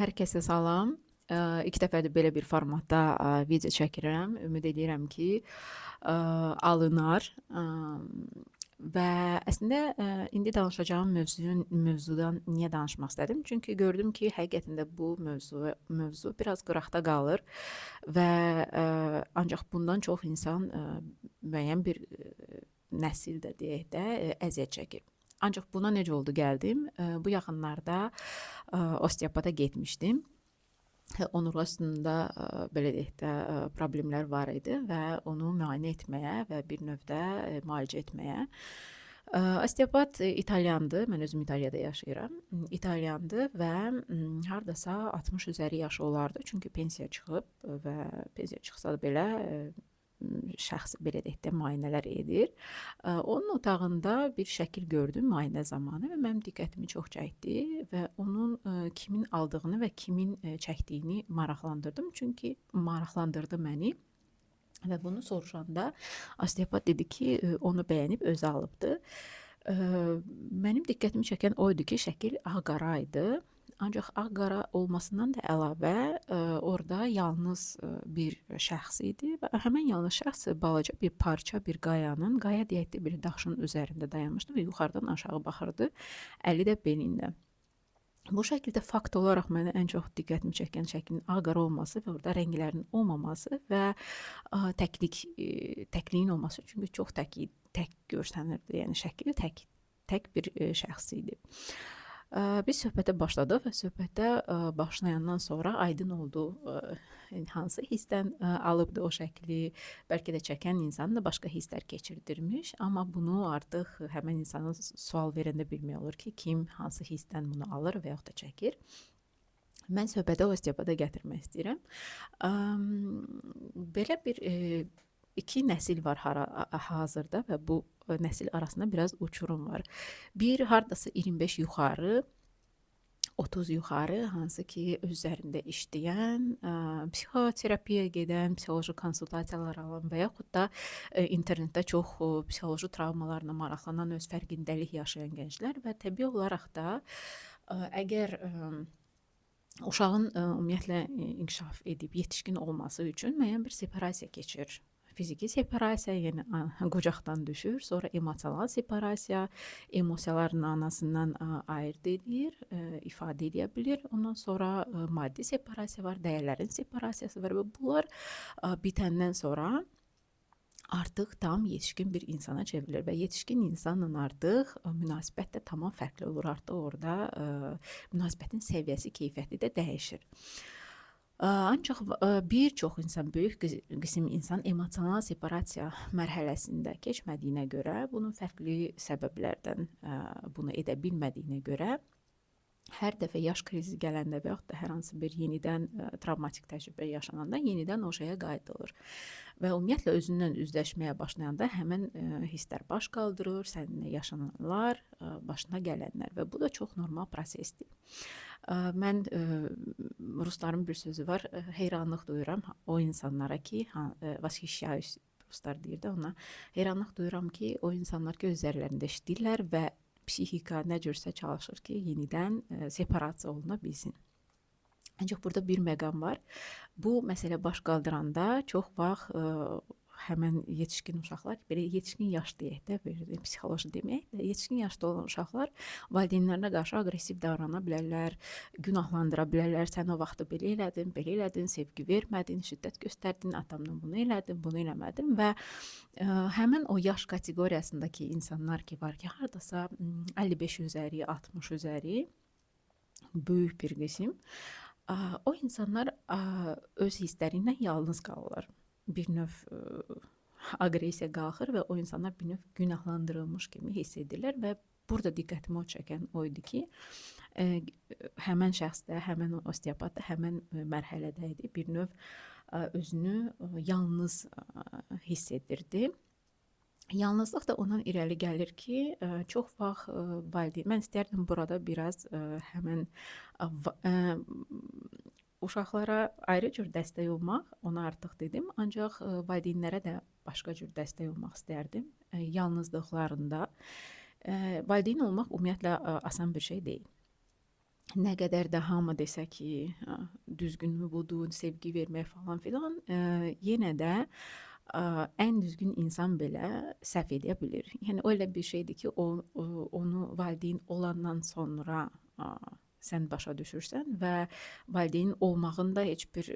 Hər kəsə salam. İlk dəfədir belə bir formatda video çəkirəm. Ümid edirəm ki, alınar. Və əslində indi danışacağım mövzudan niyə danışmaq istədim? Çünki gördüm ki, həqiqətən də bu mövzu biraz qıraqda qalır və ancaq bundan çox insan müəyyən bir nəsil də deyək də əziyyət çəkir. Ancaq buna necə oldu gəldim? Bu yaxınlarda osteopata getmişdim. Onurğa üstündə belə deyək də problemlər var idi və onu müayinə etməyə və bir növdə müalicə etməyə. Osteopat italyandır. Mən özüm İtaliyada yaşayıram. İtalyandır və hardasa 60 üzəri yaşı olardı. Çünki pensiya çıxıb və pensiya çıxsa da belə şəxs belə deyək də müayinələr edir. Onun otağında bir şəkil gördüm müayinə zamanı və mənim diqqətimi çox çəkdi və onun kimin aldığını və kimin çəkdiyini maraqlandırdım. Çünki maraqlandırdı məni. Və bunu soruşanda osteopat dedi ki, onu bəyənib özü alıbdı. Mənim diqqətimi çəkən o idi ki, şəkil ağ-qara idi. Ancaq ağ-qara olmasından da əlavə, orada yalnız bir şəxs idi və həmin yalnız şəxs balaca bir parça bir qayanın, qaya deyək də bir daşın üzərində dayanmışdı və yuxarıdan aşağı baxırdı, əli də belində. Bu şəkildə fakt olaraq mənə ən çox diqqətimi çəkən şəklin ağ-qara olması və orada rənglərin olmaması və təkliyin olması. Çünki çox tək görsənirdi. Yəni şəkil tək bir şəxs idi. Biz söhbətə başladıq və söhbətə başlayandan sonra aydın oldu hansı hissdən alıbdı o şəkli. Bəlkə də çəkən insan da başqa hisslər keçirdirmiş, amma bunu artıq həmin insana sual verəndə bilmək olur ki, kim hansı hissdən bunu alır və yaxud da çəkir. Mən söhbəti osteopata gətirmək istəyirəm. Belə bir iki nəsil var hazırda və bu nəsil arasında biraz uçurum var. Bir hardasa 25 yuxarı, 30 yuxarı, hansı ki öz üzərində işləyən, psixoterapiyaya gedən, psixoloji konsultasiyalar alan və yaxud da internetdə çox psixoloji travmalarla maraqlanan, öz fərqindəlik yaşayan gənclər və təbii olaraq da əgər uşağın ümumiyyətlə inkişaf edib yetişkin olması üçün müəyyən bir separasiya keçir. Fiziki separasiya, yəni qucaqdan düşür, sonra emosional separasiya, emosiyalarını anasından ayırd edir, ifadə edə bilir. Ondan sonra maddi separasiya var, dəyərlərin separasiyası var və bunlar bitəndən sonra artıq tam yetişkin bir insana çevrilir və yetişkin insanla artıq münasibət də tamam fərqli olur. Artıq orada münasibətin səviyyəsi, keyfiyyəti də dəyişir. Ancaq bir çox insan, böyük qism insan emosional separasiya mərhələsində keçmədiyinə görə, bunun fərqli səbəblərdən bunu edə bilmədiyinə görə hər dəfə yaş krizi gələndə və yaxud da hər hansı bir yenidən travmatik təcrübə yaşananda yenidən o şeyə qayıdılır. Və ümumiyyətlə özündən üzləşməyə başlayanda həmin hisslər baş qaldırır, səninlə yaşananlar, başına gələnlər və bu da çox normal prosesdir. Mən rusların bir sözü var, heyranlıq duyuram o insanlara ki, восхищаюсь, ruslar deyir də ona, heyranlıq duyuram ki, o insanlar ki, öz üzərlərində işləyirlər və psixika nə cürsə çalışır ki, yenidən separasiya oluna bilsin. Ancaq burada bir məqam var. Bu məsələ baş qaldıranda çox vaxt həmən yetişkin uşaqlar, belə yetişkin yaş deyək də, belə psixoloji deməyək də, yetişkin yaşda olan uşaqlar valideynlərinə qarşı aqressiv davrana bilərlər, günahlandıra bilərlər. Sən o vaxtı belə elədin, belə elədin, sevgi vermədin, şiddət göstərdin, atamla bunu elədin, bunu eləmədin və həmin o yaş kateqoriyasındakı insanlar ki var ki, hardasa 55 üzəri, 60 üzəri böyük bir qism, o insanlar öz hissləri ilə yalnız qalırlar. Bir növ aqressiya qalxır və o insanlar bir növ günahlandırılmış kimi hiss edirlər və burada diqqətimi o çəkən o idi ki, həmən şəxs də, həmən osteopat da həmən mərhələdə idi. Bir növ özünü yalnız hiss edirdi. Yalnızlıq da ondan irəli gəlir ki, çox vaxt valideyn, mən istərdim burada biraz həmən uşaqlara ayrı cür dəstək olmaq, onu artıq dedim, ancaq valideynlərə də başqa cür dəstək olmaq istərdim. Yalnızlıqlarında. Valideyn olmaq ümumiyyətlə asan bir şey deyil. Nə qədər də hamı desə ki, düzgünü budur, sevgi vermək falan filan, yenə də ən düzgün insan belə səhv edə bilir. Yəni o elə bir şeydir ki, onu valideyn olandan sonra sən başa düşürsən və valideyn olmağın da heç bir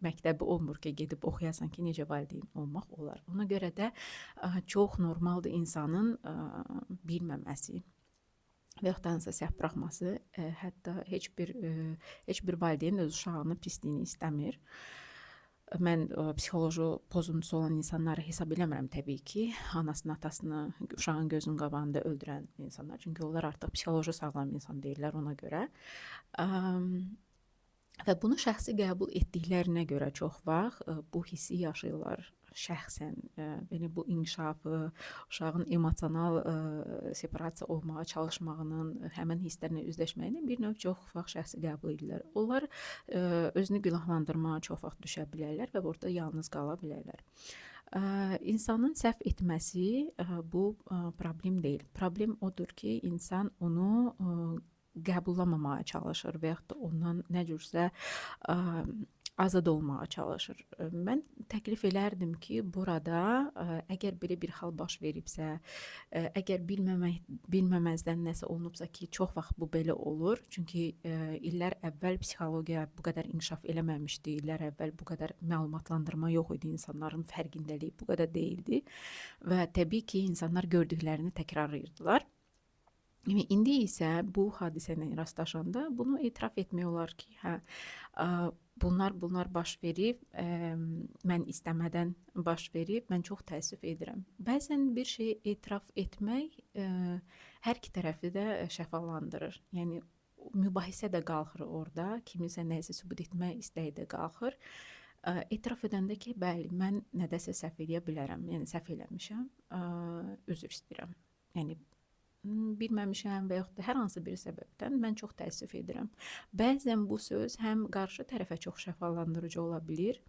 məktəbi olmur ki, gedib oxuyasan ki, necə valideyn olmaq olar. Ona görə də çox normaldır insanın bilməməsi və yaxud da hansısa səhv buraxması, hətta heç bir valideyn öz uşağının pisliyini istəmir. Mən psixoloji pozuntusu olan insanları hesab eləmirəm təbii ki, anasını, atasını uşağın gözünün qabağında öldürən insanlar. Çünki onlar artıq psixoloji sağlam insan deyillər ona görə. Və bunu şəxsi qəbul etdiklərinə görə çox vaxt bu hissi yaşayırlar şəxsən. Yəni bu inkişafı, uşağın emosional separasiya olmağa çalışmağının, həmin hisslərlə üzləşməyini bir növ çox vaxt şəxsi qəbul edirlər. Onlar özünü günahlandırmağa çox vaxt düşə bilərlər və burada yalnız qala bilərlər. İnsanın səhv etməsi bu problem deyil. Problem odur ki, insan onu qəbullamamağa çalışır və yaxud da ondan nə cürsə azad olmağa çalışır. Mən təklif elərdim ki, burada əgər belə bir hal baş veribsə, əgər bilməməzdən nəsə olunubsa ki, çox vaxt bu belə olur. Çünki illər əvvəl psixologiya bu qədər inkişaf eləməmişdi. İllər əvvəl bu qədər məlumatlandırma yox idi, insanların fərqindəliyi bu qədər deyildi və təbii ki, insanlar gördüklərini təkrarlayırdılar. Yəni indi isə bu hadisə ilə rastlaşanda bunu etiraf etmək olar ki, hə, bunlar baş verib, mən istəmədən baş verib, mən çox təəssüf edirəm. Bəzən bir şeyi etiraf etmək hər iki tərəfi də şəfalandırır. Yəni mübahisə də qalxır orada, kiminsə nəyisə sübut etmək istəyi də qalxır. Etiraf edəndə ki, bəli, mən nədəsə səhv eləyə bilərəm, yəni səhv eləmişəm, üzr istəyirəm. Yəni bilməmişəm və yaxud da hər hansı bir səbəbdən mən çox təəssüf edirəm. Bəzən bu söz həm qarşı tərəfə çox şəfalandırıcı ola bilir,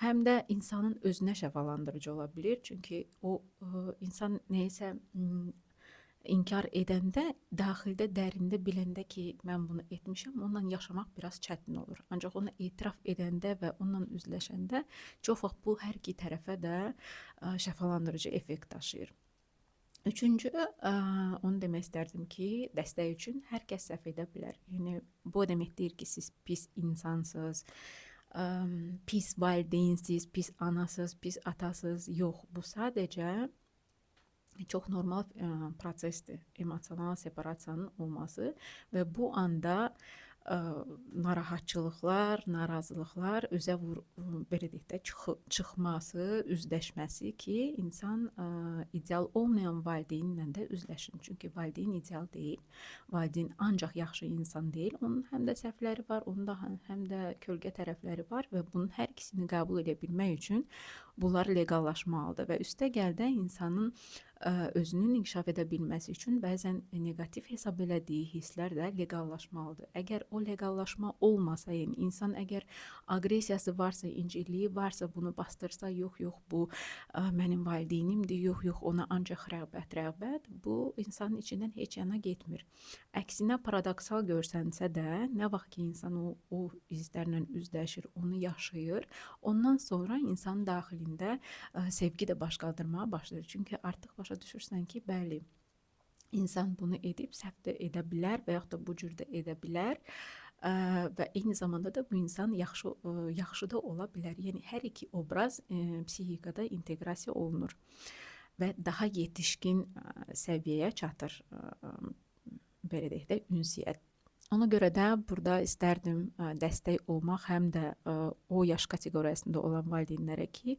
həm də insanın özünə şəfalandırıcı ola bilir. Çünki o insan nəyisə inkar edəndə, daxildə, dərində biləndə ki, mən bunu etmişəm, onunla yaşamaq biraz çətin olur. Ancaq onu etiraf edəndə və onunla üzləşəndə çox vaxt bu hər iki tərəfə də şəfalandırıcı effekt daşıyır. Üçüncü, onu demək istərdim ki, dəstək üçün hər kəs səhv edə bilər. Yəni bu o demək deyil ki, siz pis insansınız, pis valideynsiz, pis anasız, pis atasız. Yox, bu sadəcə çox normal prosesdir. Emosional separasiyanın olması və bu anda narahatçılıqlar, narazılıqlar üzə vur, belə deyək də, çıxması, üzləşməsi ki, insan ideal olmayan valideynlə də üzləşin. Çünki valideyn ideal deyil. Valideyn ancaq yaxşı insan deyil. Onun həm də səhvləri var, onun da həm də kölgə tərəfləri var və bunun hər ikisini qəbul edə bilmək üçün bunlar leqallaşmalıdır və üstəgəl də insanın özünün inkişaf edə bilməsi üçün bəzən neqativ hesab elədiyi hisslər də leqallaşmalıdır. Əgər o leqallaşma olmasa, yəni insan əgər aqressiyası varsa, incikliyi varsa, bunu bastırsa, yox, yox, bu mənim valideynimdir, yox, yox, ona ancaq rəğbət, rəğbət, bu insanın içindən heç yana getmir. Əksinə paradoksal görsənsə də, nə vaxt ki insan o hisslərlə üzləşir, onu yaşayır, ondan sonra insanın daxilində sevgi də baş qaldırmağa başlayır. Çünki artıq başa düşürsən ki, bəli, insan bunu edib, səhv də edə bilər və yaxud da bu cür də edə bilər və eyni zamanda da bu insan yaxşı da ola bilər. Yəni hər iki obraz psixikada inteqrasiya olunur və daha yetişkin səviyyəyə çatır, belə deyək də, ünsiyyət. Ona görə də burada istərdim dəstək olmaq həm də o yaş kateqoriyasında olan valideynlərə ki,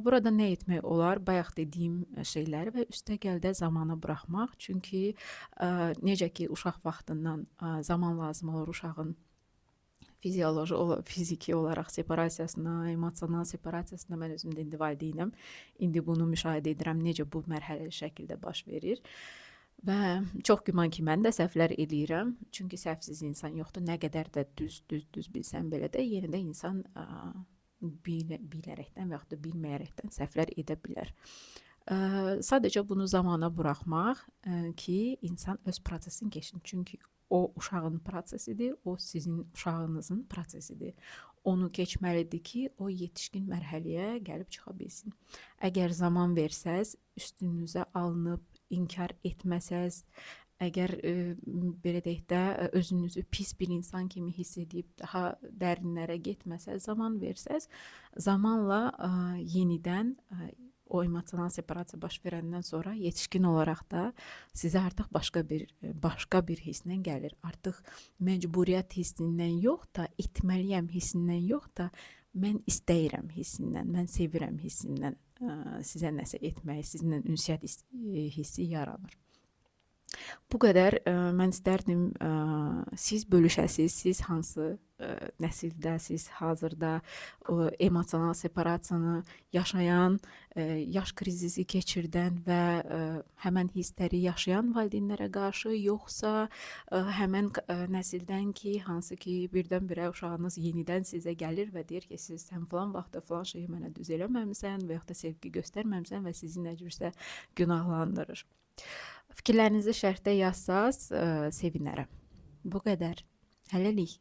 burada nə etmək olar? Bayaq dediyim şeyləri və üstəgəl də zamana buraxmaq. Çünki necə ki uşaq vaxtından zaman lazım olur uşağın fizioloji, fiziki olaraq separasiyasına, emosional separasiyasına. Mən özüm də indi valideynəm. İndi bunu müşahidə edirəm, necə bu mərhələli şəkildə baş verir. Və çox güman ki, mən də səhvlər eləyirəm. Çünki səhvsiz insan yoxdur. Nə qədər də düz bilsən belə də, yenə də insan bilərəkdən və yaxud da bilməyərəkdən səhvlər edə bilər. Sadəcə bunu zamana buraxmaq ki, insan öz prosesini keçsin. Çünki O uşağın prosesidir, o sizin uşağınızın prosesidir. Onu keçməlidir ki, o yetişkin mərhələyə gəlib çıxa bilsin. Əgər zaman versəz, üstünüzə alınıb inkar etməsəz, əgər belə deyək də özünüzü pis bir insan kimi hiss edib daha dərinlərə getməsəz, zaman versəz, zamanla yenidən o emosional separasiya baş verəndən sonra yetişkin olaraq da sizə artıq başqa bir hisslə gəlir. Artıq məcburiyyət hissindən yox da, etməliyəm hissindən yox da, mən istəyirəm hissindən, mən sevirəm hissindən sizə nəsə etməyi, sizinlə ünsiyyət hissi yaranır. Bu qədər. Mən istərdim siz bölüşəsiz, siz hansı nəsildəsiz hazırda, o emosional separasiyanı yaşayan, yaş krizisi keçirdən və həmən hissləri yaşayan valideynlərə qarşı, yoxsa həmən nəsildən ki, hansı ki, birdən-birə uşağınız yenidən sizə gəlir və deyir ki, siz sən filan vaxtda filan şeyi mənə düz eləməmisən və yaxud da sevgi göstərməmisən və sizi nə cürsə günahlandırır. Fikirlərinizi şərhdə yazsaz, sevinərəm. Bu qədər. Hələlik.